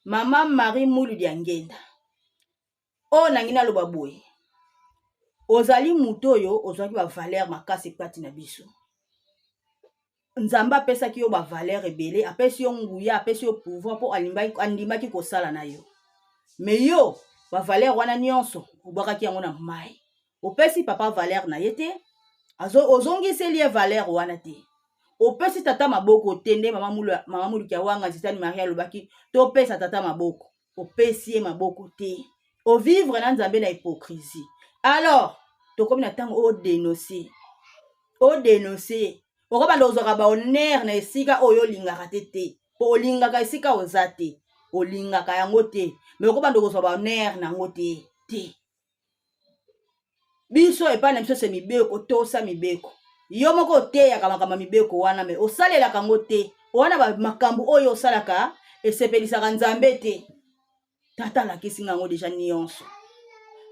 Mama Marie Mulu Diangenda, oyo nangi naloba boye, ozali moto oyo ozwaki bavaleur makasi kati na biso. Nzambe apesaki yo bavaleur ebele, apesi yo nguya, apesi yo pouvoir mpo andimaki kosala na yo. Me yo bavaleur wana nyonso obwakaki yango na mai. Opesi papa valeur na ye te, ozongiseli ye valeur wana te. Opesi tata maboko te, nde mama Muluki Awanga Nzitani Marie alobaki topesa tata maboko, opesi ye maboko te. Ovivre na Nzambe na hypocrisie. Alors tokomi na ntango odenoncer, odenoncer okobanda ozwaka ba honneur na esika oyo olingaka te te, po olingaka esika oza te, olingaka yango te, mais okobanda kozwa ba honneur na yango te te. Biso epai na biso se mibeko, tosa mibeko. Yo moko oteyaka makambo ya mibeko wana, me osalelaka yango te. Wana makambo oyo osalaka esepelisaka Nzambe te. Tata alakisi nga yango deja nyonso.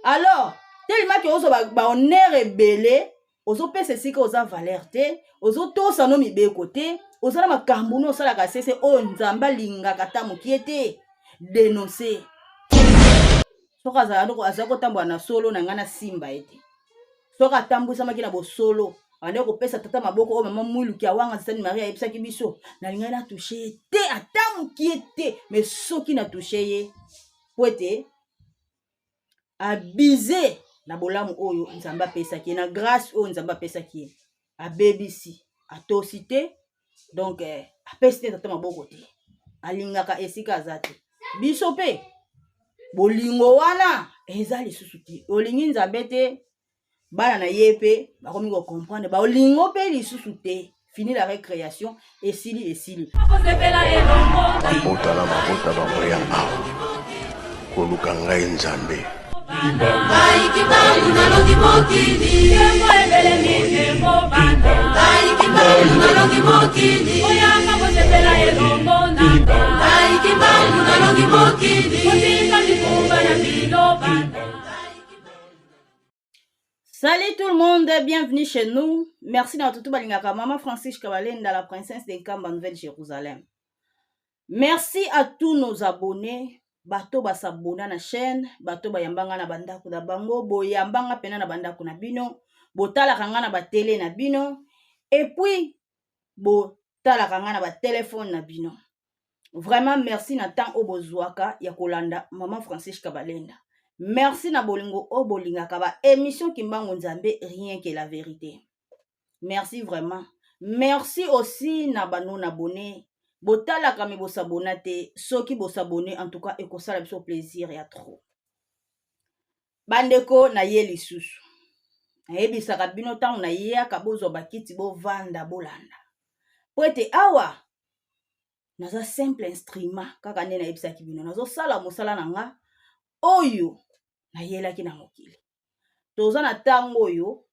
Alors tellement ke ozwa ba honneur ebele, ozopesa esika oza valeur te, ozotosa no mibeko te, oza na makambo no osalaka sese oyo Nzambe alingaka ata mokie te. Dénoncer. Soki azali kotambola na solo na ngai na simba ye te. Soki atambwisamaki na bosolo, abandaki kopesa tata maboko oyo mama Mwiluki Awanga Nzitani Marie ayebisaki biso, nalingaki na touche ye te ata mokie te, mais soki na touche ye po ete abize na bolamu oyo Nzambe apesaki ye, na grâce oyo Nzambe apesaki ye, abebisi, atosi te, donc apesi te tata maboko te, alingaka esika aza te. Biso pe bolingo wana eza lisusu te, olingi Nzambe te, bana na ye pe bakomi ko comprendre baolingo pe lisusu te. Fini la récréation, esili esili. Mabota na mabota bakoya awa koluka ngai Nzambe. Salut tout le monde, bienvenue chez nous. Merci na tutu balingaka Maman Francis Kabalenda, la princesse de Nkamba, Nouvelle-Jérusalem. Merci à tous nos abonnés, bato ba s'abonna na chaîne, bato ba yambanga na bandako na bango, bo yambanga pena na bandako na bino, botalaka nga na ba télé na bino, et puis botalaka nga na ba téléphone na bino. Vraiment merci na temps oyo bozwaka ya kolanda Maman Francis Kabalenda. Merci na bolingo oyo bolingaka ba émission Kimbangu Nzambe, rien que la vérité. Merci vraiment. Merci aussi na ba non abonnés. Botalaka me bosabona te, soki bosabone en tout cas ekosala biso plaisir ya trop. Bandeko na ye lisusu. Nayebisaka bino ntango nayeyaka bozwa bakiti bovanda bolanda. Po ete awa naza simple instrument kaka nde nayebisaki bino, nazosala mosala na nga oyo nayelaki na mokili. Toza na ntango oyo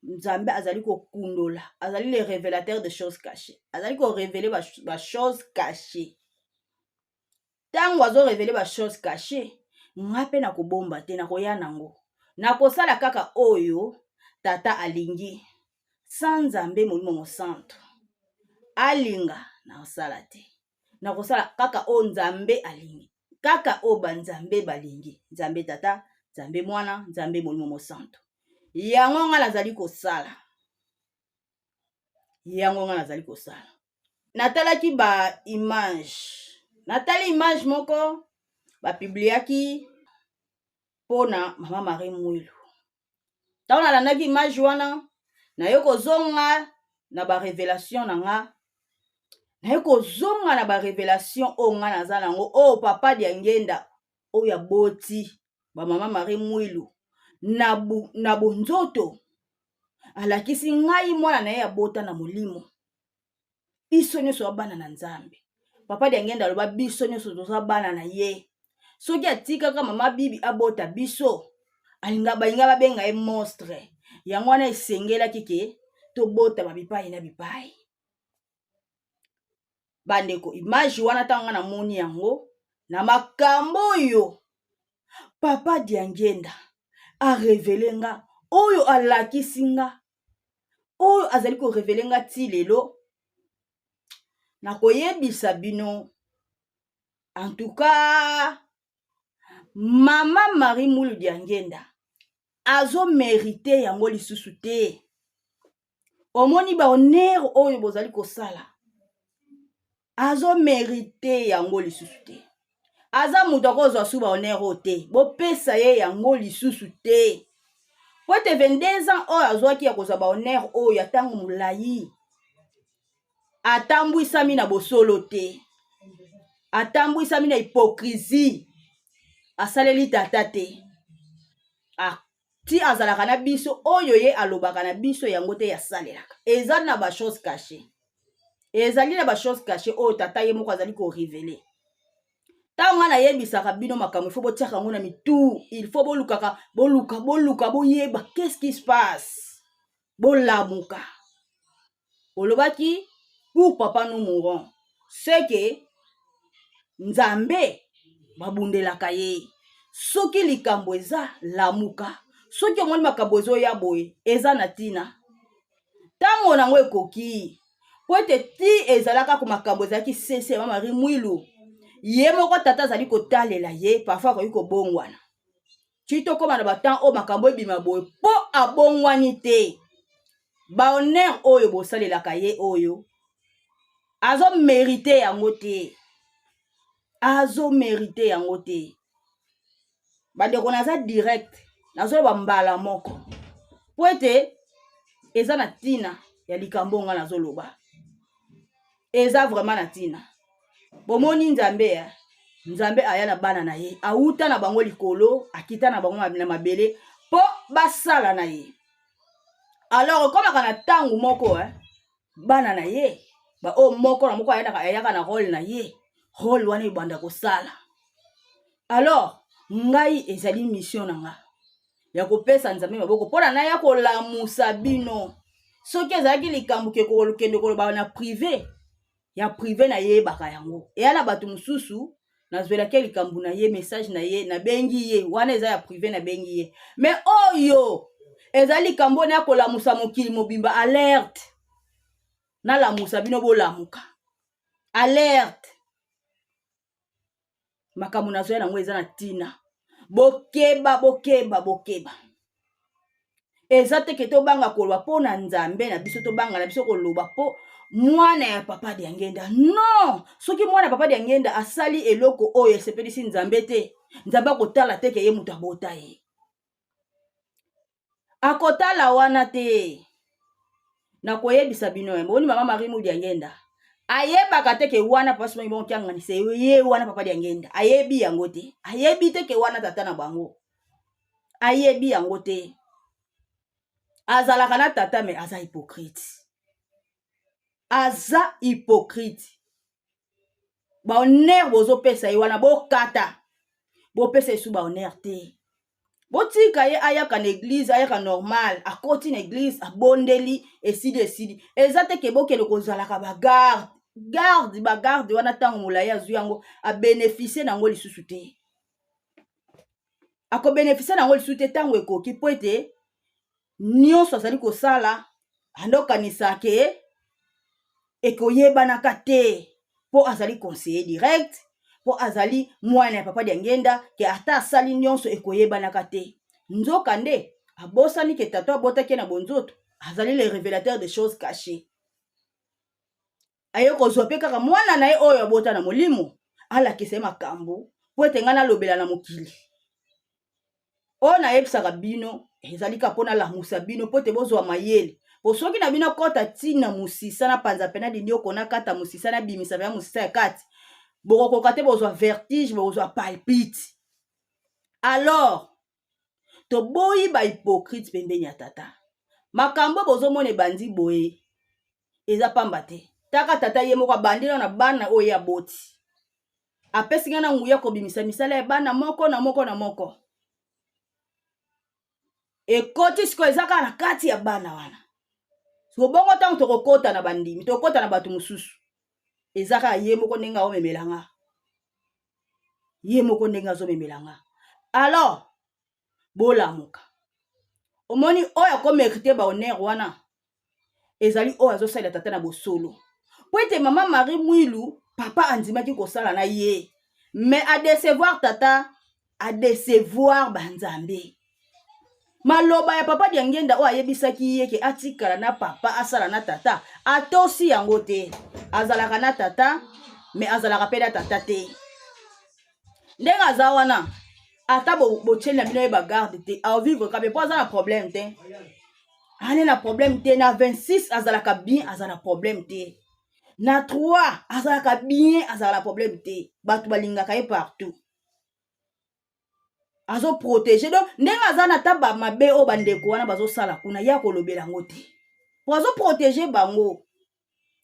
Nzambe azali kokundola, azali le révélateur de choses cachées, azali korévéler ba choses cachées. Ntango azo révéler ba choses cachées, nga mpe nakobomba te, nakoya nango, nakosala kaka oyo tata alingi. Sans Nzambe molimo mosantu alinga, nakosala te, nakosala kaka oyo Nzambe alingi, kaka oyo ba Nzambe balingi, Nzambe tata, Nzambe mwana, Nzambe molimo mosantu. Yango nga nazali kosala, yango nga nazali kosala. Natalaki ba image, natali image moko bapubliaki mpona Mama Marie Mwilu. Ntango nalandaki image wana, naye kozonga na ba révélation na nga, naye kozonga na ba révélation oyo nga naza nango, oyo papa Diangenda oyo aboti ba Mama Marie Mwilu na bonzoto, alakisi ngai mwana na ye abota na molimo. Biso nyonso ya bana na Nzambe. Papa Diangenda aloba biso nyonso toza bana na ye. Soki atikaka Mama Bibi abota biso, alinga balinga babenga ye monstre. Yango wana esengelaki ke tobota ba bipai na bipai. Bandeko, image wana ntango nga namoni yango na makambo oyo Papa Diangenda a révélé nga, oyo alakisi nga, oyo azali ko révéler nga ti lelo, nakoyebisa bino. En tout cas, mama Marie Mwilu Diangenda azomerite yango lisusu te. Omoni bahonneur oyo bozali kosala, azomerite yango lisusu te. Aza moto akozwa su bahonneur oyo te, bopesa ye yango lisusu te. Po ete 22 ans oyo azwaki ya kozwa bahonneur oyo ya ntango molai, atambwisami na bosolo te, atambwisami na hypocrisie, asaleli tata te. Ti azalaka na biso oyo ye alobaka na biso yango te yasalelaka. Eza na ba chose cachée, ezali na ba chose cachée oyo tata ye moko azali korévéler. Ntango nga nayebisaka bino makambo, il faut botiaka yango na mitu, il faut bolukaka, boluka, boluka, boyeba qu'est-ce qui se passe, bolamuka. Olobaki pour papa nous mourons, ce que Nzambe babundelaka ye. Soki likambo eza, lamuka. Soki omoni makambo ezoya boye, eza na ntina, ntango nango ekoki. Po ete ti ezalaka ko makambo ezalaki sese ya Marie Mwilu, ye moko tata azali kotalela ye, parfois akoki kobongwana. Ti tokóma na batemps oyo makambo ebima boye, mpo abongwani te. Bahonneur oyo bosalelaka ye oyo, azomerite yango te, azomerite yango te. Bandeko, naza direct, nazoloba mbala moko po ete eza na ntina ya likambo nga nazoloba, eza vraiment na ntina. Bomoni Nzambe ya Nzambe aya na bana na ye, awuta na bango likolo, akita na bango na mabele mpo basala na ye. Alors ekomaka na ntango moko, bana na ye baoyo moko na moko ayaka na rôle na ye, rôle wana ebanda kosala. Alors ngai ezali mission na nga ya kopesa Nzambe maboko mpona naya kolamusa bino. Soki ezalaki likambo ke kokende koloba na privé ya privé, nayebaka yango. Eya na bato mosusu nazwelaki likambo na ye, message na ye, nabengi ye, wana eza ya privé, nabengi ye. Mais oyo eza likambo oyo naya kolamusa mokili mobimba. Alerte, nalamusa bino, bolamuka, alerte. Makambo nazoya nango eza na ntina. Bokeba, bokeba, bokeba. Eza te ke tobanga koloba mpo na Nzambe na biso, tobanga na biso koloba mpo mwana ya papa Diangenda. Non, soki mwana ya papa Diangenda asali eloko oyo esepelisi Nzambe te, Nzambe akotala te ke ye moto abota ye, akotala wana te. Nakoyebisa bino, boni mama Marie Mwilu Diangenda ayebaka te ke wana papa Simon Kimbangu Kianganisa ye wana papa Diangenda. Ayebi yango te, ayebi te ke wana tata na bango, ayebi yango te. Azalaka na tata, mais aza hypocrite, aza hypocrite. Bahonneur bozopesa ye wana, bokata, bopesa esu bahonneur te. Botika ye ayaka na église, ayaka normal, akoti na église, abondeli, esili, esili. Eza te ke bokende kozalaka bagarde, garde, bagarde wana. Ntango molai azwi yango, abénéficie nango lisusu te, akobénéficie nango lisusu te. Ntango ekoki, mpo ete nyonso azali kosala, andokanisa ke ekoyebanaka te, mpo azali conseiller direct, mpo azali mwana ya papa Diangenda, ke ata asali nyonso ekoyebanaka te. Nzoka nde abosani ke tata abotaki ye na bonzoto azali le révélateur des choses cachées. Aye kozwa mpe kaka mwana na ye oyo abota na molimo, alakisa ye makambo mpo ete ngai nalobela na mokili. Oyo nayebisaka bino ezali kaka mpo nalamusa bino, mpo ete bozwa mayele. Po soki na bino kɔta ntina mosisa, napanza pena linioko, nakata mosisa, nabimisa pena mosisa ya kati, bokokoka te, bozwa vertige, bokozwa palpite. Alors toboyi bahypocrite pembeni ya tata. Makambo bozomona ebandi boye eza pamba te. Taka tata ye moko abandi nano na bana oyo ye aboti, apesi ngai na nguya kobimisa misala ya bana moko na moko na moko. Ekoti sikoyo, eza kaka na kati ya bana wana. Siko bongo ntango tokokɔta na bandimi, tokokɔta na bato mosusu, eza kaka ye moko ndenge aomemela nga, ye moko ndenge azomemela nga. Alors bolamuka. Omoni oyo akomérite bahonneur wana ezali oyo azosalela tata na bosolo, po ete mama Marie Mwilu, papa andimaki kosala na ye. Mais adecevoir tata, adecevoir banzambe. Maloba ya papa Diangenda oyo ayebisaki ye ke atikala na papa, asala na tata, atosi yango te. Azalaka na tata, mais azalaka pe na tata te. Ndenge aza wana, ata botieli na bino ye bagarde te, aovivre kabe po aza na problème te. Ane na problème te, na 26 azalaka bien, aza na problème te. Na 3 azalaka bien, azalaka na problème te. Bato balingaka ye partout. Azo protéger donc ndenge aza na ta ba mabe oyo bandeko wana bazosala kuna, ye akolobela yango te. Po azo protéger bango.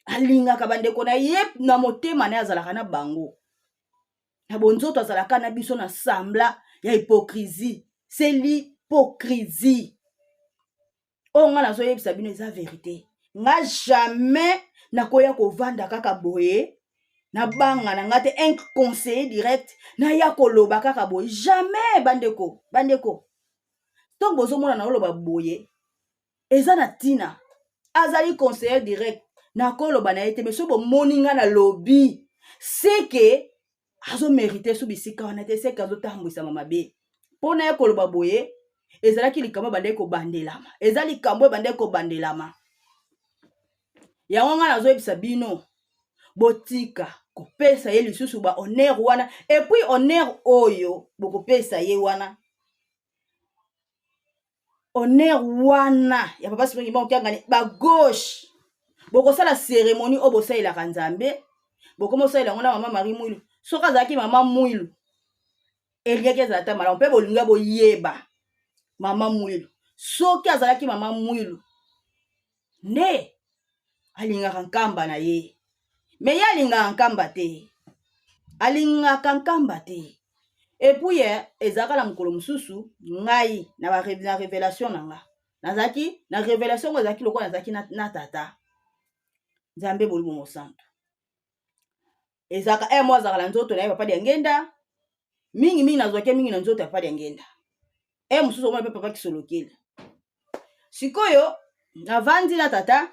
Alingaka bandeko na ye na motema na ye, azalaka na bango. Na bonzoto azalaka na biso na sembla ya hypocrisie. C'est l'hypocrisie. Oyo nga nazoyebisa bino eza vérité. Nga jamais nakoya kovanda kaka boye, nabanga na nga te un conseiller direct naya koloba kaka boye. Jamais bandeko, bandeko. Ntango bozomona na oloba boye, eza na tina. Azali conseiller direct, nakoloba na ye te, mais soki bomoni nga na lobi, c'est que azo mériter so bisika wana te, c'est que azotambwisama mabe. Mpo na ye koloba boye, ezalaki likambo ebandaki kobandelama. Eza likambo ebandaki kobandelama. Yango nga nazoyebisa bino, botika kopesa ye lisusu ba honneur wana. Et puis honneur oyo bokopesa ye wana, honneur wana ya papa Simon Kimbangu Kiangani, ba gauche bokosala cérémonie oyo bosalelaka Nzambe, bokoma osalela yango na mama Marie Mwilu. Soki azalaki mama Mwilu, elingaki ezala ta malamu, mpe bolinga boyeba mama Mwilu. Soki azalaki mama Mwilu nde alingaka nkamba na ye, me ye alingaka nkamba te, alingaka nkamba te. Et puis ezalaka na mokolo mosusu ngai na ba na révélation na nga, nazalaki na révélation ngo ezalaki lokola nazalaki na tata Nzambe Molimo Mosantu. Ezalaka mo azalaka na nzoto na ye papa Diangenda, mingi mingi nazwaki mingi na nzoto ya papa Diangenda. Mosusu omona mpe papa Kisolokele. Sikoyo navandi na tata,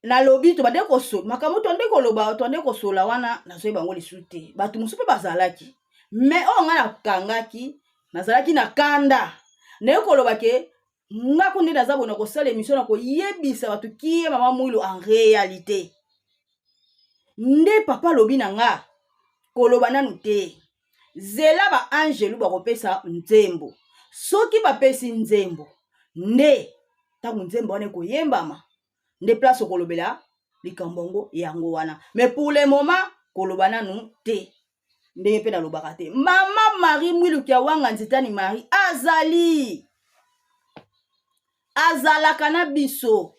nalobi tobande kosola makambo, tobande koloba, tobande kosola wana, nazoyeba yango lisusu te. Bato mosusu mpe bazalaki, mais oyo ngai nakangaki, nazalaki na kanda, naye koloba ke nga ko nde naza boye na kosala émission na koyebisa bato kie mama Mwilu en réalité. Nde papa alobi na nga, koloba nanu te, zela ba angelu bakopesa nzembo. Soki bapesi nzembo, nde ntango nzembo wana ekoyembama, nde place okolobela likambo yango. Yango wana, mais pour le moment koloba nanu te. Ndenge mpe nalobaka te, mama Marie Mwilu Kiawanga Nzitani Marie azali, azalaka na biso,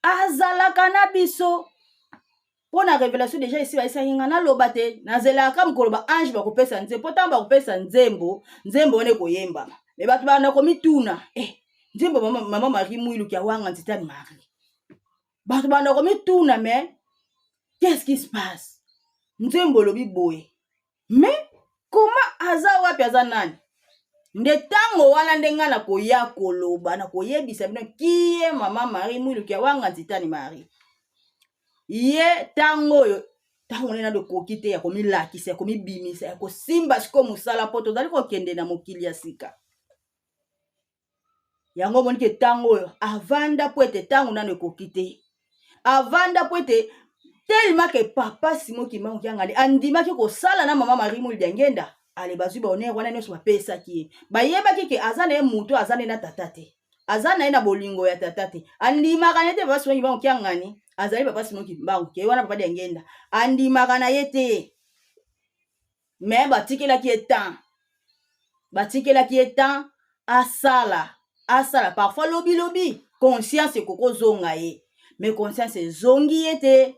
azalaka na biso. Mpo na révélation déjà esi bayesaki nga, naloba te, nazelaka mokolo ba ange bakopesa nzembo. Mpo ntango bakopesa nzembo, nzembo wana ekoyembama, mais bato banda komituna eh, nzembo mama, mama Marie Mwilu Kiawanga Nzitani Marie, bato banda komituna, mais qu'est-ce qui se passe? Nzembo elobi boye, mais koma aza wapi, aza nani? Nde ntango wana nde ngai nakoya koloba, nakoyebisa bino kie mama Marie Mwilu Kiawanga Nzitani Marie. Ye ntango oyo, ntango nde nano ekoki te ya komilakisa, ya komibimisa, ya kosimba sikoyo mosala, mpo tozali kokende na mokili ya sika. Yango omoni ke ntango oyo avanda, po ete ntango nano ekoki te avanda, po ete tellement ke papa Simon Kimbangu Kiangani andimaki kosala na mama Marie Mwilu Diangenda, ale bazwi bahonneur wana nyonso bapesaki ye. Bayebaki ke aza na ye motu, aza nde na tata te, aza na ye na bolingo ya tata te, andimaka na ye te. Papa Simon Kimbangu Kiangani azali papa Simon Kimbangu ke wana papa Diangenda andimaka na ye te, mais batikelaki ye temps, batikelaki ye temps asala, asala. Parfois lobilobi conscience ekokozonga ye, mais conscience ezongi ye te.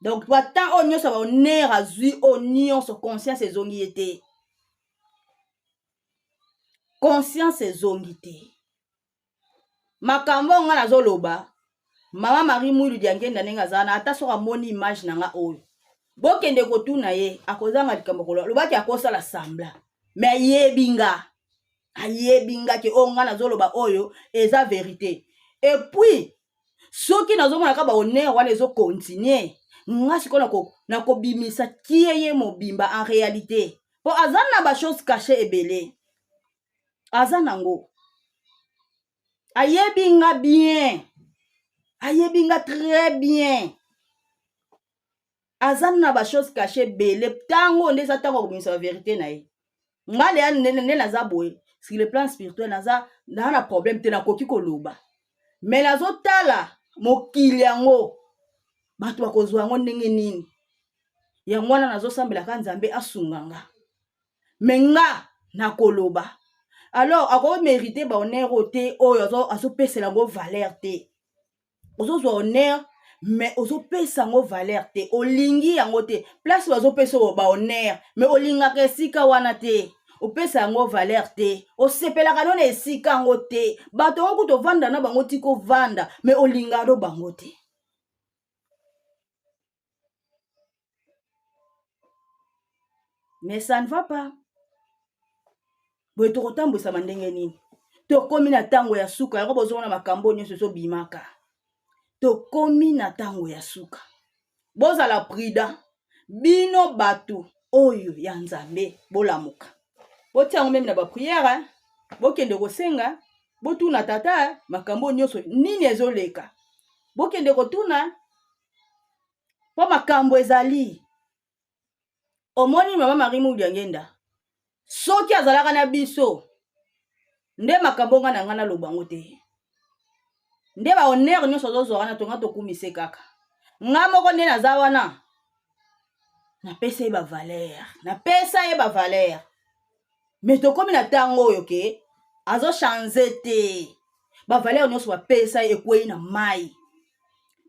Donc batemps oyo nyonso, bahonneur azwi oyo nyonso, conscience ezongi ye te, conscience ezongi te. Makambo oyo nga nazoloba, mama Marie Mwilu Diangenda ndenge aza wana, ata soki amoni image na nga oyo, bokende kotuna ye, akozanga likambo koloba. Lobaki akosala semblant, mais ayebi nga, ayebi nga ke oyo nga nazoloba oyo eza vérité. Et puis soki nazomona kaka bahonneur wana ezocontinue. Nga sikoyo nakobimisa kie ye mobimba en réalité, mpo aza na bachose cache ebele, aza nango. Ayebi nga bien, ayebi nga très bien, aza na bachose cache ebele. Ntango nde eza ntango akobimisa baverité na ye. Nga leya nde naza boye sur le plan spirituel, naza naa na problème te, nakoki koloba, me nazotala mokili yango bato bakozwa yango ndenge nini. Yango wana nazosambelaka Nzambe asunga nga, me nga nakoloba. Alors akomérite bahonneur oyo te, oyo azopesela yango valeur te. Ozozwa honneur mais ozopesa yango valeur te, olingi yango te. Place bazopesa oyo bahonneur, mais olingaka esika wana te, opesa yango valeur te, osepelaka no na esika yango te. Bato yango kuta ovanda na bango, tika ovanda, mais olingaka no bango te. Mais ça ne va pas. Boye tokotambwisama ndenge nini? Tokomi na ntango ya suka, yango bozomona makambo nyonso ezobimaka. Tokomi na ntango ya suka, bozala prudent bino bato oyo ya Nzambe, bolamuka, botia yango meme na bapriere, bokende kosenga, botuna tata makambo nyonso nini ezoleka, bokende kotuna mpo makambo ezali. Omoni mama Marie Mudiangenda, soki azalaka na biso nde makambo nga na nga naloba yango te, nde bahonneur nyonso azozwa wana, tonga tokumise kaka. Nga moko nde naza wana, napesa ye bavaleur, napesa ye bavaleur, me tokomi na ntango oyo ke azochange te. Bavaleur nyonso bapesa ye ekwei na mai.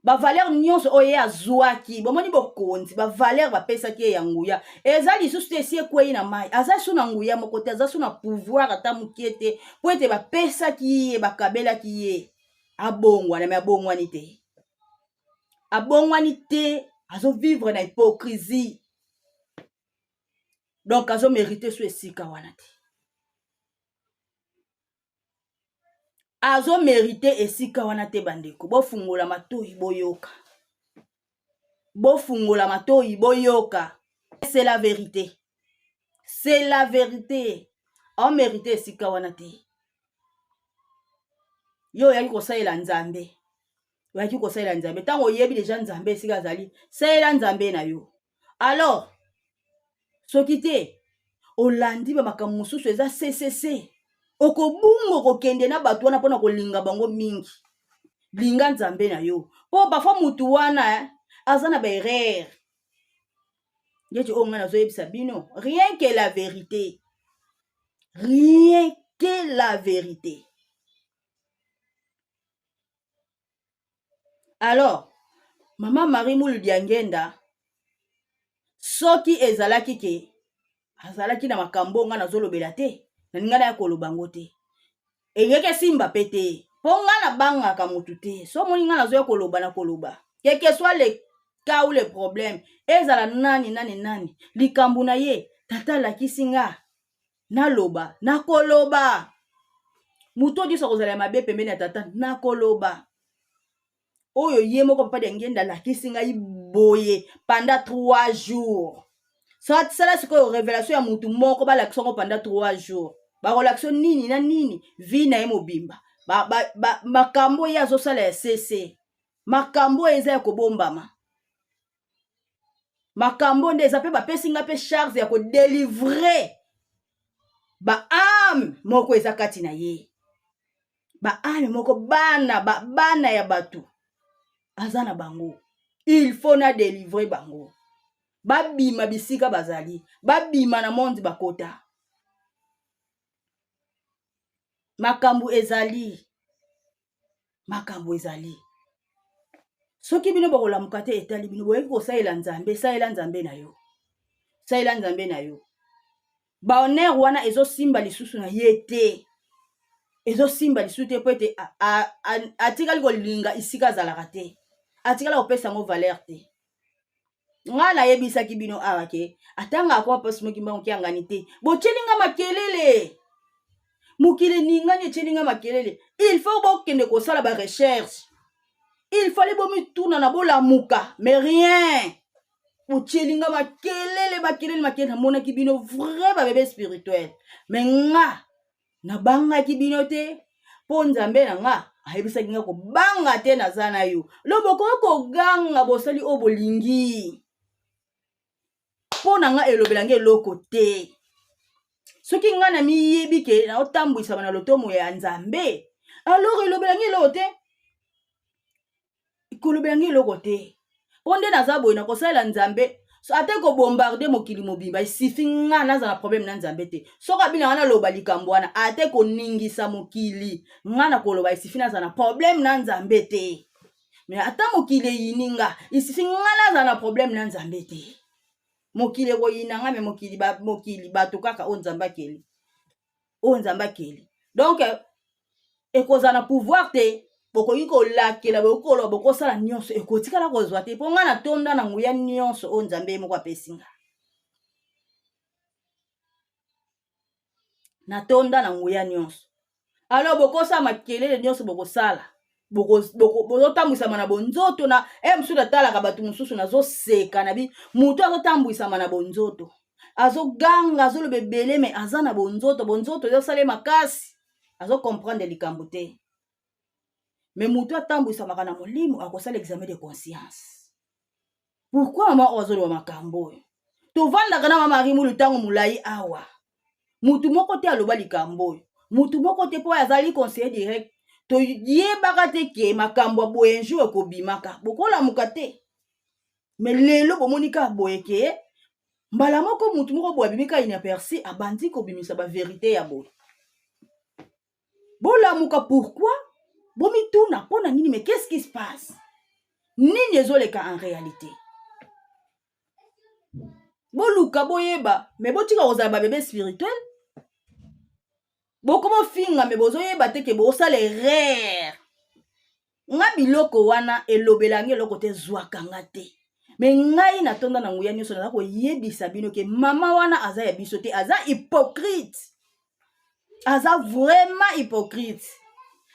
Bavaleur nyonso oyo ye azwaki, bomoni bokonzi, bavaleur bapesaki ye ya nguya eza lisusu te, esi ekwei na mai. Aza su na nguya moko te, aza su na pouvoir ata mokie te, mpo ete bapesaki ye, bakabelaki ye abongwana, me abongwani te, abongwani te, azovivre na hypocrisie. Donc azomérite so esika wana te, azomerite esika wana te. Bandeko, bofungola matoi boyoka, bofungola matoi boyoka, c'est la vérité, c'est la vérité. Aomérite esika wana te. Yo oyaki kosalela Nzambe, oyaki kosalela Nzambe. Ntango oyebi deja Nzambe esika azali, salela Nzambe na yo. Alors soki te olandi bamakambo mosusu eza ccc, okobunga, okokende na bato wana mpona kolinga bango mingi. Linga Nzambe na yo, mpo parfois mutu wana aza na baerreur. Neti oyo ngai nazoyebisa bino, rien que la vérité, rien que la vérité. Alors mama Marie Mulu Diangenda, soki ezalaki ke azalaki na makambo ngai nazolobela te, nalinga naya koloba yango te, elingaki esimba mpe te, mpo ngai nabangaka motu te. So omoni ngai nazoya koloba, na koloba, quel que soit le cas ou le problème, ezala nani nani nani, likambo na ye, tata alakisi nga naloba, nakoloba. Moto nyonso akozala ya mabe pembeni ya tata, nakoloba. Oyo ye moko papa Diangenda alakisi ngai boye pendant 3 jours. Sala sikoyo révélation ya mutu moko, balakisa yango pendant 3 jours, bakolakisa nini na nini, vie na ye mobimba, makambo ye azosala ya sese, makambo oyo eza ya kobombama, makambo nde eza mpe bapesi nga mpe charge ya kodélivrer baâme moko eza kati na ye, baâme moko, bana ba, bana ya bato aza na bango. Il faut na délivrer bango, babima bisika bazali, babima na monde bakota. Makambo ezali, makambo ezali. Soki bino bokolamuka te, etali bino. Boyeki kosalela Nzambe, salela Nzambe na yo, salela Nzambe na yo. Bahonneur wana ezosimba lisusu na ye te, ezosimba lisusu te, mpo ete atikali kolinga esika azalaka te, atikali kopesa yango valeur te. Ngai nayebisaki bino awa ke atanga akoma mpasi moki mbango kiangani te. Botyeli nga makelele, mokili eningani, etyeli nga makelele. Il faut bokende kosala barecherche. Il fallait bomituna na bolamuka, mais rien. Botieli nga makelele makelele makelele, namonaki bino vrai ba bebe spirituel, mais nga nabangaki bino te, mpo Nzambe na nga ayebisaki nga kobanga te, naza na yo. Lo bokoki koganga, bosali oyo bolingi, mpo na nga elobela nga eloko te. Soki nga na miyebi ke naotambwisama na lotomo ya Nzambe, alors elobela nga eloko te, kolobela nga eloko te, mpo nde naza boye nakosalela Nzambe. Ate kobombarde mokili mobimba, esifi nga naza na problème na Nzambe te. Soki abina wana aloba likambo wana, ate koningisa mokili, nga na koloba, esifi naza na problème na Nzambe te. Mais ata mokili eyini nga, isifi nga naza na problème na Nzambe te. Mokili ekoyina nga, mais mokili, mokili bato kaka oyo Nzambe akeli, oyo Nzambe akeli, donc ekozala na pouvoir te. Bokoki kolakela, bokoki koloba, bokosala nyonso, ekotikala kozwa te, mpo nga natonda na nguya nyonso oyo Nzambe ye moko apesi nga. Natonda na nguya nyonso. Alors bokosala makelele nyonso, bokosala, bozotambwisama na bonzoto na e mosusu. Natalaka bato mosusu, nazoseka na bi motu azotambwisama na bonzoto, azoganga, azoloba ebele, mais aza na bonzoto, bonzoto ezosala ye makasi, azocomprendre likambo te. Mais motu atambwisamaka na molimo akosala examen de conscience: pourquoi mama oyo azoloba makambo oyo? Tovandaka na mama Marie Mulu ntango molai awa, mutu moko te aloba likambo oyo, mutu moko te, mpo oyo azali conseiller direct. Toyebaka te ke makambo ya boye un jour ekobimaka. Bokolamuka te, mais lelo bomoni kaka boye ke mbala moko mutu moko boye abimi kaka inaperçu, abandi kobimisa bavérité ya boye. Bolamuka. Pourquoi? Bomituna mpo na nini? Mais qu'est-ce qui se passe? Nini ezoleka en réalité? Boluka boyeba, mais botika kozala babebe spirituel. Bokoma ofinga, mais bozoyeba te ke bosala erreur. Nga biloko wana elobelanga eloko te, zwaka nga te, mais ngai natonda na nguya nyonso. Naza koyebisa bino ke mama wana aza ya biso te, aza hypocrite, aza vraiment hypocrite,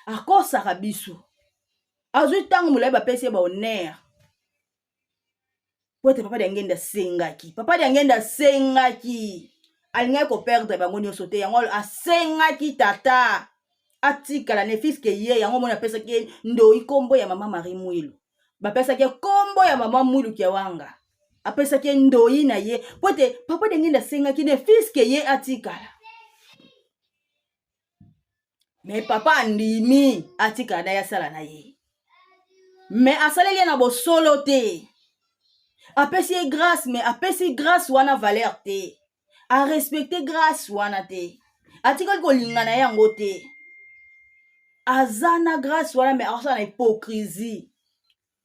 akosaka biso. Azwi ntango molai, bapesi ye bahonneur po ete papa Diangende asengaki, papa Diangende asengaki, alingaki koperdre bango nyonso te. Yango asengaki tata atikala ne fiske ye. Yango moni apesaki ye ndoi nkombo ya mama Marie Mwilu, bapesaki ye nkombo ya mama Mwilu Kiawanga, apesaki ye ndoi na ye po ete papa Diangende asengaki ne fiske ye atikala. Mais papa andimi atikala na ye, asala na ye, mais asaleli ye na bosolo te. Apesi ye grâce, mais apesi grâce wana valeur te, arespecte grâce wana te, atikali kolinga na ye yango te. Aza na grâce wana, mais akosala na hypocrisie.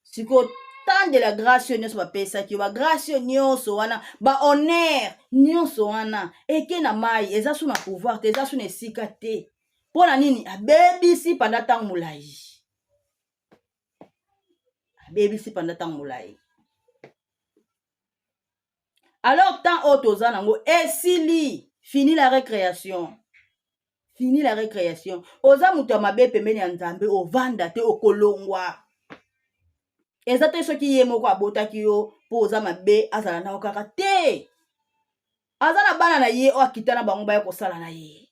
Sikoyo tant de la grâce oyo nyonso bapesaki yo, bagrâce oyo nyonso wana, bahonneur nyonso wana eke na mai, eza su na pouvoir te, eza su na esika te. Mpo na nini? Abebisi panda ntango molai, abebisi panda ntango molai. Alors temps oyo toza nango esili, fini la récréation, fini la récréation. Oza moto ya mabe pembeni ya Nzambe, ovanda te, okolongwa. Eza te soki ye moko abotaki yo mpo oza mabe, azala nao kaka te. Aza na bana na ye oyo akita na bango, baya kosala na ye.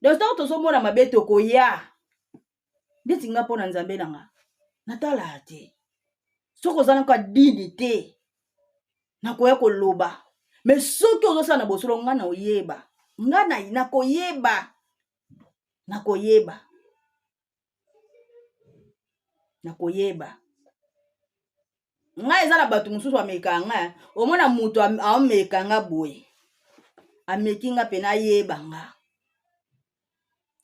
Donc ntango tozomona mabe, tokoya ndeti nga mpo na Nzambe na nga natalaka te. Soki oza naka dini te, nakoya koloba, mais soki ozosala na bosolo, nga na oyeba, nga na nakoyeba, nakoyeba, nakoyeba. Ngai eza na bato mosusu ameka nga, omona moto aomeka nga boye, ameki nga pene ayeba nga,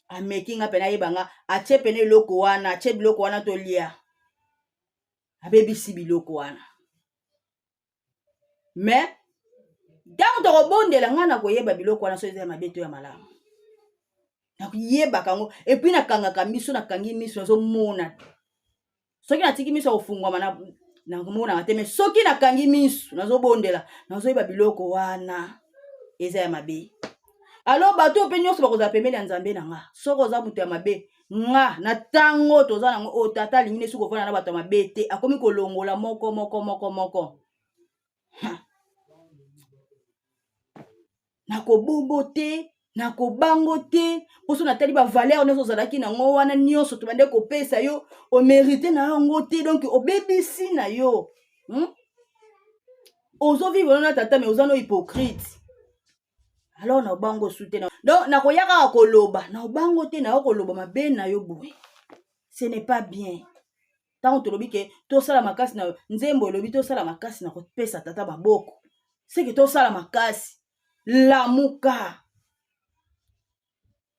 ameki nga pene ayeba nga, atie pene eloko wana, atie biloko wana tolia, abebisi biloko wana. Mais ntango tokobondela, ngai nakoyeba biloko wana so eza ya mabe to ya malamu, nakoyebaka yango. Et puis nakangaka miso, nakangi miso, nazomona. Soki natiki miso ya kofungwama, namonaka te, mais soki nakangi miso, nazobondela, nazoyeba biloko wana eza ya mabe. Alors bato oyo mpe nyonso bakozala pembeni ya Nzambe na nga, soki oza moto ya mabe. Nga na ntango toza nango oyo, tata alingi nde soki kovanda na bato ya mabe te, akomi kolongola moko moko moko moko. Nakobombo te, nakobango te, mposo natali bavaleur nyonso ozalaki nango wana nyonso tobande kopesa yo, omerite na yango te, donc obebisi na yo, Ozovivre na tata me oza no hypocrite. Alors na obango su te, donc nakoya kaka koloba na obango te, nayo koloba mabe na yo boye, ce n'est pas bien. Ntango tolobi ke tosala makasi na nzembo, elobi tosala makasi na kopesa tata maboko, seke tosala makasi. Lamuka,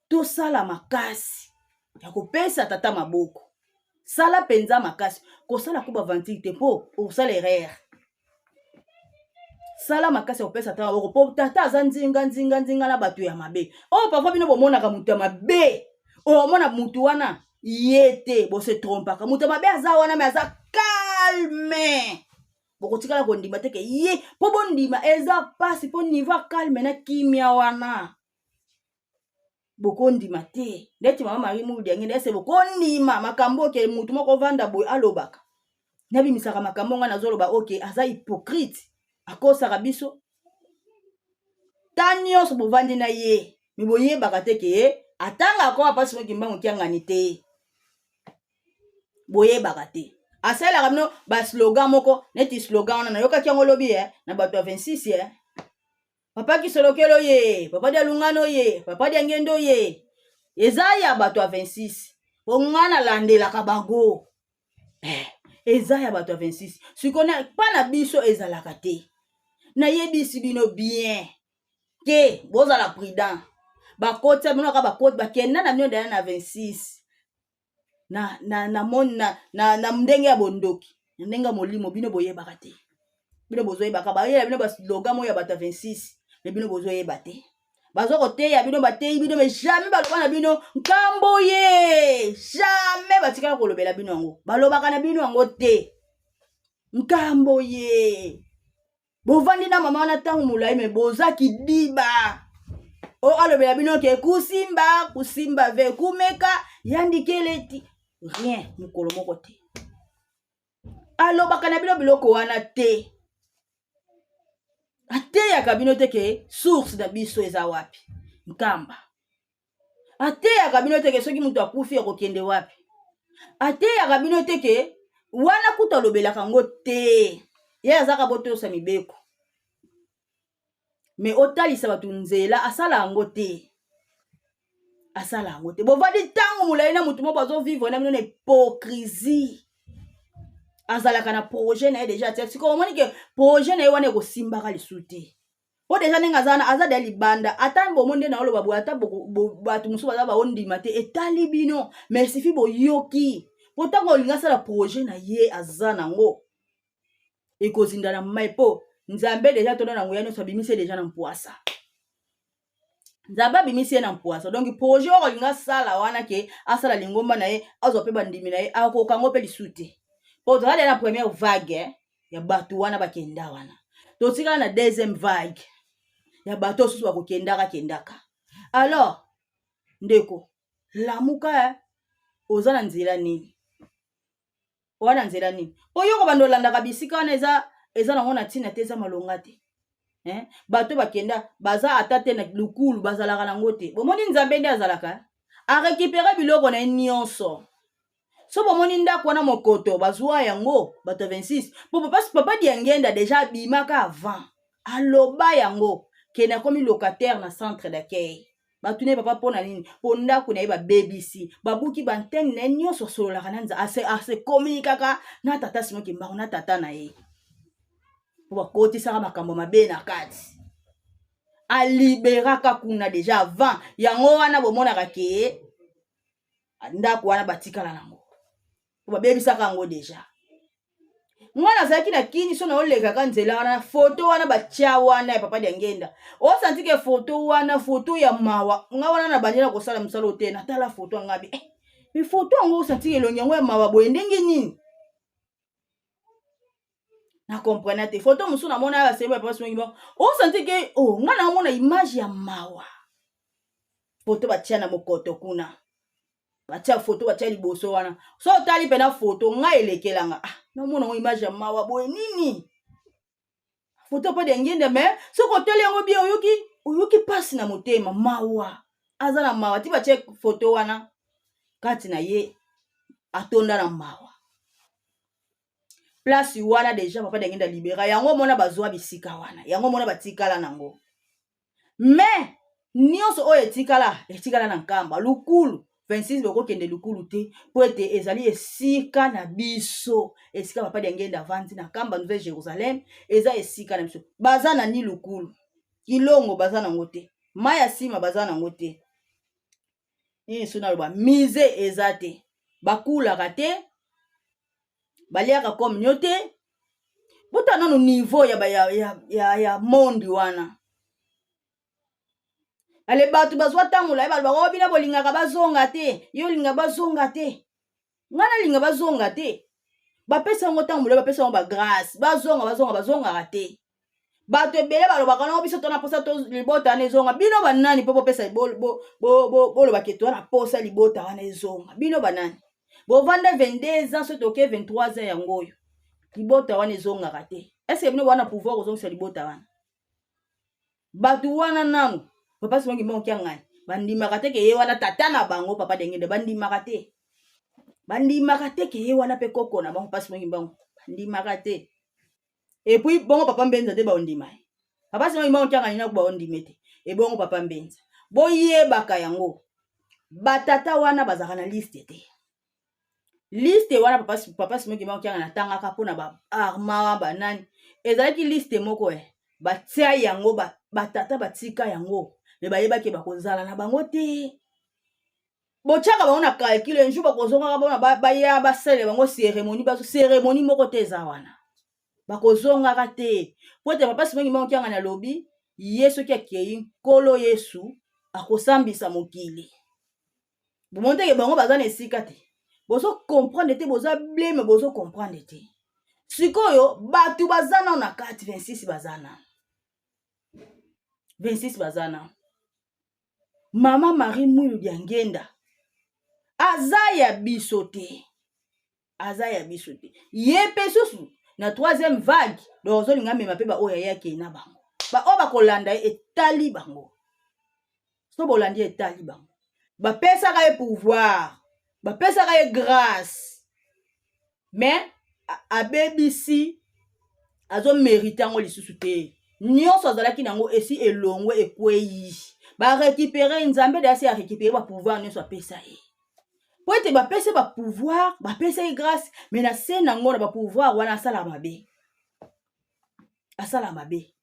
tosala makasi ya kopesa tata maboko. Sala mpenza makasi, kosala ko bavantile te mpo okosala erreur. Sala makasi ya kopesa tata maboko, mpo tata aza nzinga nzinga nzinga na bato ya mabe oyo. Parfois bino bomonaka moto ya mabe, omona motu wana ye te, bose trompaka. Moto ya mabe aza wana, me aza calme. Bokotikala kondima te ke ye, mpo bondima eza mpasi, mpo niveau ya calme na kimia wana bokondima te. Ndeti mama Marie Mulu Diangi, ese bokondima makambo oke mutu moko ovanda boye alobaka, nabimisaka makambo ngai nazoloba, oke aza hypocrite, akosaka biso ta nyonso. Bovandi na ye me boyebaka te ke atangaka ko apasi moki mbangu kiangani te, boyebaka te. Asalelaka bino baslogan moko neti slogan wana nayokaki yango lobi na bato ya 26, papa Kisolokelo ye, papa Dialungano ye, papa Diangendo ye, eza ya bato ya 26, po nga nalandelaka bango, eza ya bato ya 26. Sikoyo mpa na biso ezalaka te. Nayebisi bino bien ke bozala prudent. Bakotia bino kaka, bakoti, bakenda na bino daya na 26 na ndenge ya bondoki, na ndenge ya molimo. Bino boyebaka te, bino bozoyebaka bayela bino baslogan moko ya bato ya 26, me bino bozoyeba te. Baza koteya bino, bateyi bino, me jamais baloba na bino nkambo ye, jamais batikala kolobela bino yango, balobaka na bino yango te, nkambo ye. Bovandi na mama wana ntango molai, me boza kidiba. O alobela bino ke kusimba kusimba ve kumeka yandikeleti rien, mokolo moko te alobaka na bino biloko wana te. Ateyaka bino te ke source na biso eza wapi, Nkamba. Ateyaka bino te ke soki moto akufi akokende wapi. Ateyaka bino te ke wana kutu alobelaka yango te. Ye azaka botosa mibeko, me otalisa bato nzela, asala yango te, asala yango te. Bovandi ntango molai na motu moko azovivre na bino na hypocrisie. Azalaka na projet na ye deja atia. Sikoyo omoni ke projet na ye wana ekosimbaka lisu te, po deja ndenge aza wana, aza deya libanda. Ata bomo nde na oloba boye, ata bato mosusu baza baondima te, etali bino, mais sifi boyoki, po ntango olingi asala projet na ye aza nango, ekozinda na mai, mpo Nzambe deja tonda na nguya nyonso, abimisi ye deja na mpwasa. Nzambe abimisi ye na mpwasa. Donc projet oyo alingi asala wana, ke asala lingomba na ye, azwa mpe bandimi na ye, akoka yango mpe lisu te, po toza deja na première vague ya bato wana bakenda wana. Totikala na deuxième vague ya bato oyo susu bakokendaka kendaka. Alors ndeko, lamuka, oza na nzela nini wana? Nzela nini? Mpo yo kobanda olandaka bisika wana, eza nango na ntina te, eza malonga te, eh? Bato bakenda baza ata te na lukulu, bazalaka nango te. Bomoni Nzambe nde azalaka arécupérer biloko na ye nyonso. So bomoni ndako wana mokoto bazwa yango bato ya 26, po papa Diangenda deja abimaka avant, aloba yango kende akomi locataire na centre d'accueil. Batuni ye: "Papa, mpo na nini?" Mpo ndako na ye babebisi, babuki baantenne na ye nyonso. Asololaka na Nzambe, ase communiquaka na tata Simon Kimbangu, na tata na ye, mpo bakotisaka makambo mabe na kati. Aliberaka kuna deja avant. Yango wana bomonaka ke ndako wana batikala nango, po babebisaka yango deja. Nga nazalaki na Kini, so naolekaka nzela wana, foto wana batia wana ya papa Diangenda, osanti ke foto wana foto ya mawa. Nga wana na bandela kosala mosala te, natala foto ya ngabi, me foto yango osanti ke elongi yango ya mawa boye, ndenge nini na comprendre te. Foto mosusu namona ya basembo ya papa Simon Kimbangu, osanti ke oh, nga naomona image ya mawa, foto batia na mokoto kuna. Batia foto, batia liboso wana. So otali mpena foto, ngai elekelanga. Ah, namona ngo image ya mawa boye nini? Foto pa Diangienda, mais soki otali yango bien, oyoki mpasi na motema, mawa. Aza na mawa, ti batie foto wana kati na ye atonda na mawa. Place wana deja papa Diangienda libera yango, mona bazwa bisika wana yango, mona batikala nango. Mais nyonso oyo etikala na Nkamba Lukulu 26, bokokende Lukulu te, mpo ete ezali esika na biso, esika papa Diangienda avandi na Nkamba Nouvelle Jérusalem, eza esika na biso. Baza na ni Lukulu Kilongo, baza nango te, mai ya nsima baza nango te. Nini so naloba, musée eza te, bakulaka te, baliaka communion te. Bota nano niveau ya, ya, ya, ya, ya monde wana. Ale bato bazwa ntango la ye, balobaka: "O bino bolingaka bazonga te, yo olinga bazonga te." Ngai nalinga bazonga te. Bapesa yango ntango molai, bapesa yango bagrâce, bazonga, bazonga, bazongaka te. Bato ebele balobaka nango: "Biso tona posa to libota wana ezonga." Bino banani mpo bopesa, bolobaka ete wana posa libota wana ezonga? Bino banani? Bovanda 22 ans, so toke 23 ans yango oyo, libota wana ezongaka te. Est-ce bino wana pouvoir kozongisa libota wana? Bato wana nanu papa Simon Kimbangu Kiangani bandimaka te ke ye wana tata na bango papa Diangienda. Bandimaka te, bandimaka te ke ye wana mpe koko na bango papa Simon Kimbangu, bandimaka te. Et puis bongo papa Mbenza te, baondima ye. Papa Simon Kimbangu Kiangani nako baondime te. Ebongo papa Mbenza, boyebaka yango, batata wana bazalaka na liste te. Liste wana papa Simon Kimbangu Kiangani atangaka mpona baarma banani, ezalaki liste moko e batia yango, batata batika yango, me bayebaki bakozala na bango te. Botiaka bango na calcul, un jour bakozongaka bona baya basalela bango cérémonie. Bazo cérémonie moko te eza wana, bakozongaka te, po ete papa Simon Kimbangu Kiangani alobi ye soki akei, Nkolo Yesu akosambisa mokili. Bomoni teke bango baza na esika te, bozo comprendre te, boza bleme, bozo comprendre te. Sikoyo bato baza nano na kati, 26 baza nano, 26 baza nano. Mama Marie Mwilu Diangenda aza ya biso te, aza ya biso te. Ye mpe susu na troisième vague, donc ozolinga mema mpe baoyo ayaki na bango, baoyo bakolanda ye, etali bango. So bolandi, etali bango. Bapesaka ye pouvoir, bapesaka ye grâce, mais abebisi, azomérite yango lisusu te. Nyonso azalaki nango esi elongwe, ekwei, barécupérer. Nzambe de asi arécupérer bapouvoir nyonso apesa ye, po ete bapesa bapouvoir, bapesa ye grâce, mais na se nango na bapouvoir wana asala mabe, asala mabe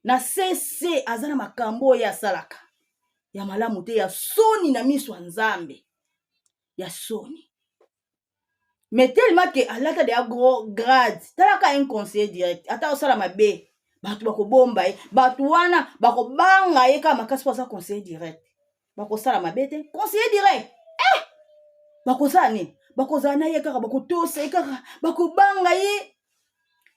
na sese. Aza na makambo oyo asalaka ya malamu te, ya soni na miso ya Nzambe, ya soni. Mais tellement ke alata deya gros grade, talaka un conseiller direct, ata osala mabe, bato bakobomba ye, bato wana bakobanga ye kaka makasi, mpo aza conseiller direct. Bakosala mabe te, conseiller direct, eh! Bakosala nini? Bakozala na ye kaka, bakotosa ye kaka, bakobanga ye,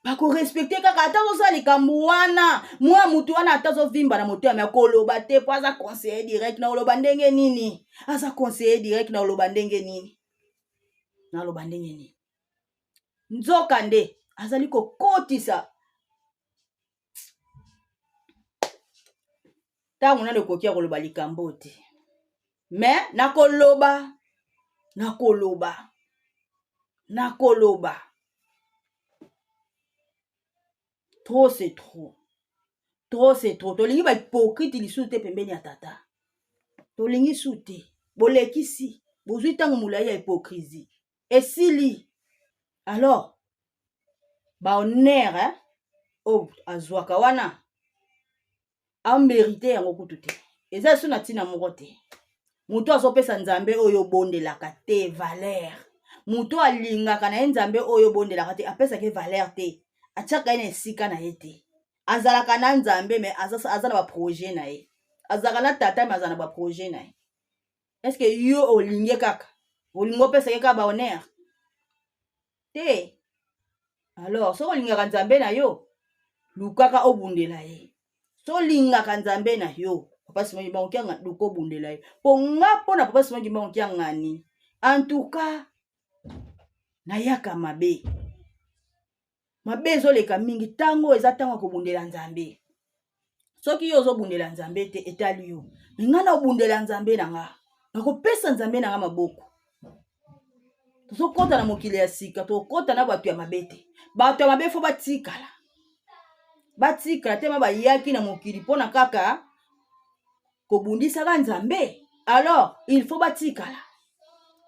bakorespecter kaka. Ata azosala likambo wana, mwa mutu wana ata azovimba na motema, ya koloba te, mpo aza conseiller direct. Na koloba ndenge nini? Aza conseiller direct, na koloba ndenge nini? Naloba ndenge nini? Nzoka nde azali kokotisa ntango nano ekoki ya koloba likambo te, me nakoloba, nakoloba, nakoloba. Trop c'est trop, trop c'est trop. Tolingi bahypocrite lisusu te pembeni ya tata, tolingi su te. Bolekisi, bozwi ntango molai ya hypocrisie, esili. Alors bahonneur oyo azwaka wana, amérite yango kutu te, eza so na ntina moko te. Moto azopesa Nzambe oyo obondelaka te valeur, moto alingaka na ye Nzambe oyo obondelaka te, apesaka ye valeur te, atiaka ye na esika na ye te. Azalaka na Nzambe, me aza na baprojet na ye, azalaka na tata, me aza na baprojet na ye. Est-ce yo olingi kaka, olingi opesaka kaka bahonneur te? Alors soki olingaka Nzambe na yo, lukaka obundela ye. So olingaka Nzambe na yo, papa Simon Kimbangu Kiangani, luka obundela ye. Mpo nga, mpo na papa Simon Kimbangu Kiangani, En tout cas nayaka mabe mabe ezoleka mingi. Ntango eza ntango ya kobundela Nzambe. Soki yo ozobundela Nzambe te, etali yo. Me ngai naobundela Nzambe na nga, nakopesa Nzambe na nga maboko. Tozokɔta na mokili ya sika, tokɔta na bato ya mabe te. Bato ya mabe fo batikala, batikala te. Ma bayaki na mokili mpona kaka kobundisaka Nzambe, alors il faut batikala.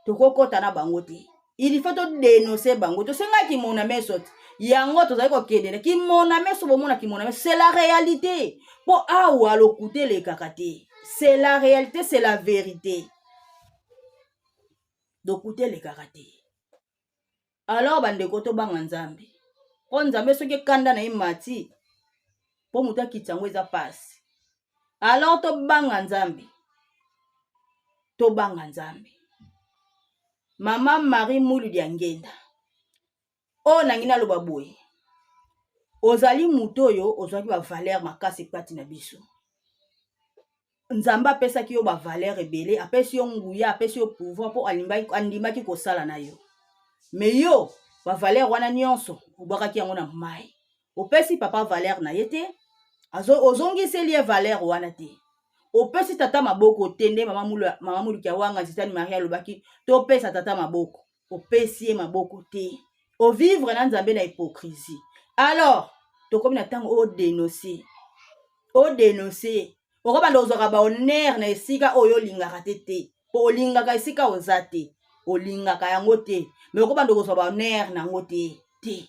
Tokokɔta na bango te, il faut todénoncer bango. Tosengaki kimona meso te, yango tozali kokendele kimona meso. Bomona kimona meso, c'est la réalité, mpo awa lokuta elekaka te. C'est la réalité, c'est la vérité, lokuta elekaka te. Alors bandeko, tobanga Nzambe, mpo Nzambe soki ekanda na ye mati, mpo moto akiti yango eza pasi. Alors tobanga Nzambe, tobanga Nzambe. Mama Marie Mwilu Diangienda, oyo nangi naloba boye, ozali moto oyo ozwaki bavaleur makasi kati na biso. Nzambe apesaki yo bavaleur ebele, apesi yo nguya, apesi yo pouvoir, mpo andimaki kosala na yo. Me yo bavaleur wana nyonso obwakaki yango na mai. Opesi papa valeur na ye te, ozongiseli ye valeur wana te. Opesi tata maboko te. Nde mama Mwilu Kiawanga Nzitani Marie alobaki topesa tata maboko, opesi ye maboko te. Ovivre na Nzambe na hypocrisie. Alors tokomi na ntango odénoncer, odénoncer. Okobanda ozwaka bahonneur na esika oyo olingaka te te, po olingaka esika oza te, olingaka yango te, me okobanda kozwa bahonneur na yango te te.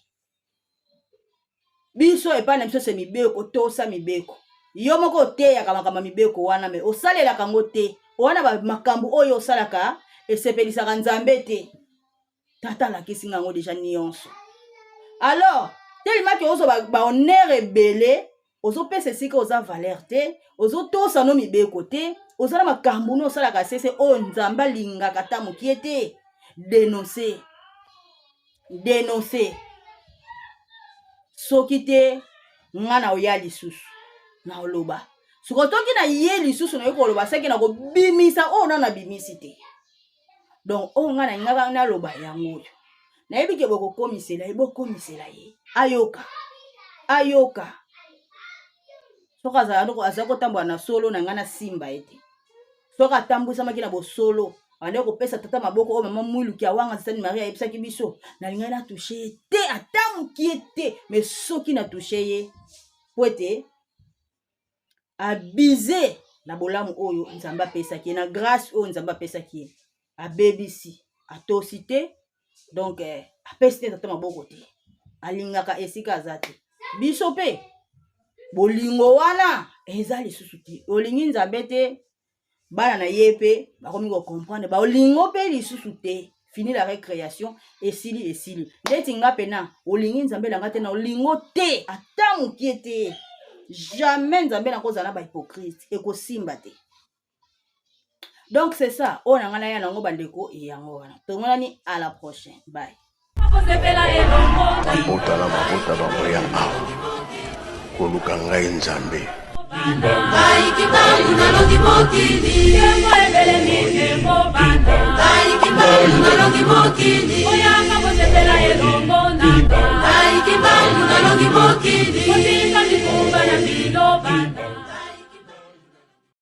Biso epai na biso se mibeko, tosa mibeko. Yo moko oteyaka makambo ya mibeko wana, me osalelaka yango te. Wana makambo oyo osalaka esepelisaka Nzambe te. Tata alakisi nga yango déjà nyonso. Alors telemaki ozwa bahonneur ebele, ozopesa esika oza valeur te, ozotosa no mibeko te, oza na makambo no osalaka sese oyo Nzambe alingaka ata mokie te. Dénonce, dénonce. Soki te, nga na oya lisusu na oloba. Sikoyo toki na ye lisusu, nayoki koloba seki na kobimisa oyo nano nabimisi te. Donc oyo ngai nalingaka naloba yango oyo. Nayebi ke bokokomisela ye, bokomisela ye, ayoka, ayoka. Soki aza kotambola na solo na ngai, nasimba ye te. Soki atambwisamaki na bosolo, ande kopesa tata maboko oyo mama Mwilu Kiawanga Nzitani Marie ayebisaki biso, nalingai natoucher ye te ata mokie te. Mais soki natoucher ye, po ete abize na bolamu oyo Nzambe apesaki ye, na grâce oyo Nzambe apesaki ye, abebisi, atosi te. Donc apesi te tata maboko te, alingaka esika aza te. Biso mpe bolingo wana eza lisusu te. Olingi Nzambe te, bana na ye mpe bakomi kocomprendre baolingo mpe lisusu te. Fini la récréation, esili, esili. Ndeti nga mpena olingi Nzambe na nga te, na olingo te ata mokie te. Jamais Nzambe nakozala na bahypocrite, ekosimba te. Donc c'est ça oyo na ngai naya nango, bandeko, yango wana. Tomonani à la prochaine, bye. Mabota na mabota bakoya awa koluka ngai Nzambe. Ngai Kimbangu nalongi mokili.